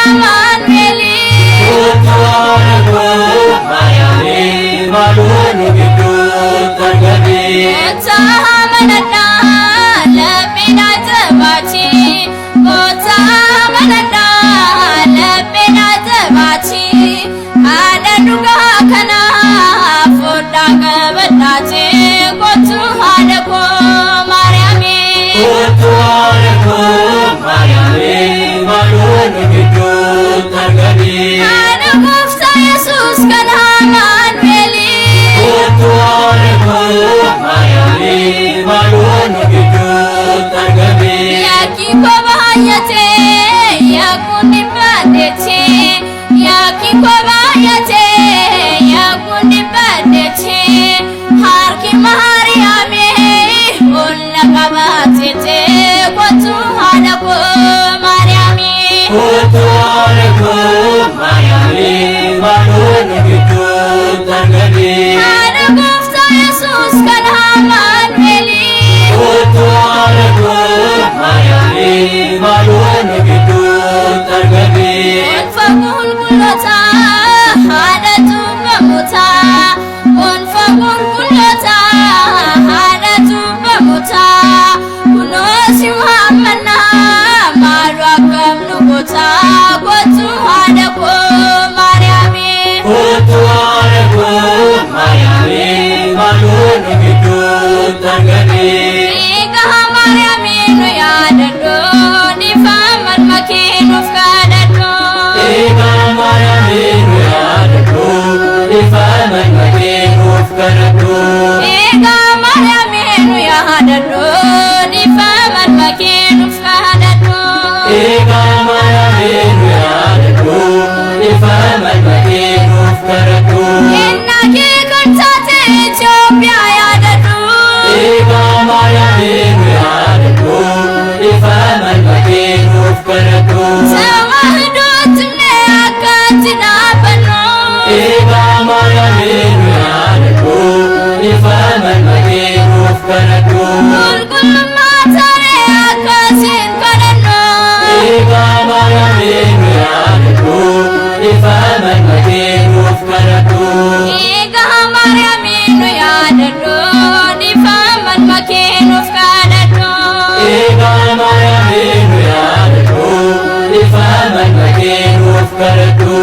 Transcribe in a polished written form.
Amaanu'eeli. Kottu haadha koo Maariyaamii maaloo nu gidduutti argami. Kottaa amanadhaa laphee jabaati. Kottaa amanadhaa laphee jabaati. Haadha dhugaa kana foddaa qabadhaati. Kottu haadha koo Maariyaamii. Kottu haadha koo Maariyaamii maaloo nu gidduutti argami. Haadha gooftaa Yesuus kan Amaanu'eeli. Kottu haadha koo Maariyaamii maaloo nu gidduutti argami. Yakki koo baay'atee yakkuun dhibbadheechi. Yakki koo baay'atee yakkuun dhibbadheechi. Harki Maariyaamii ol na qabaatete kottu haadha koo Maariyaamii. Kottu haadha koo Maariyaamii maaloo nu gidduutti argami. Haadha gooftaa Yesuus kan Amaanu'eeli. Kottu haadha koo Maariyaamii maaloo nu gidduutti argami. Gonfa qulqullootaa haadha cuubbamootaa. Gonfa qulqullootaa haadha cuubbamootaa. Kunoo si waammannaa maaloo akkam nu gootaa. Kottu haadha koo Maariyaamii. Kottu haadha koo Maariyaamii maaloo nu gidduutti argami. Dhiiga Maariyaamii nu yaadadhu dhiifama morma kee nuuf kadhadhu. Dhiiga Maariyaamii nu yaadadhu dhiifama ilma kee nuuf kadhadhu. Dhiiga Maariyaamii nu yaadadhu dhiifama morma kee nuuf kadhadhu. Dhiiga Maariyaamii nu yaadadhu dhiifama ilma kee nuuf kadhadhu. Kennaa kee kan taate Itoophiyaa yaadadhu. Dhiiga Maariyaamii nu yaadadhu dhiifama ilma kee nuuf kadhadhu. Tawaahidootti illee akkatti dhaabbannu. Dhiiga Maariyaamii nu yaadadhu dhiifama ilma kee nuuf kadhadhu. Qulqullummaa taaree akkasiin kadhannu. Dhiiga Maariyaamii nu yaadadhu dhiifama ilma kee nuuf kadhadhu. Dhiiga Maariyaamii nu yaadadhu dhiifama ilma kee nuuf kadhadhu. Dhiiga Maariyaamii nu yaadadhu dhiifama ilma kee nuuf kadhadhu.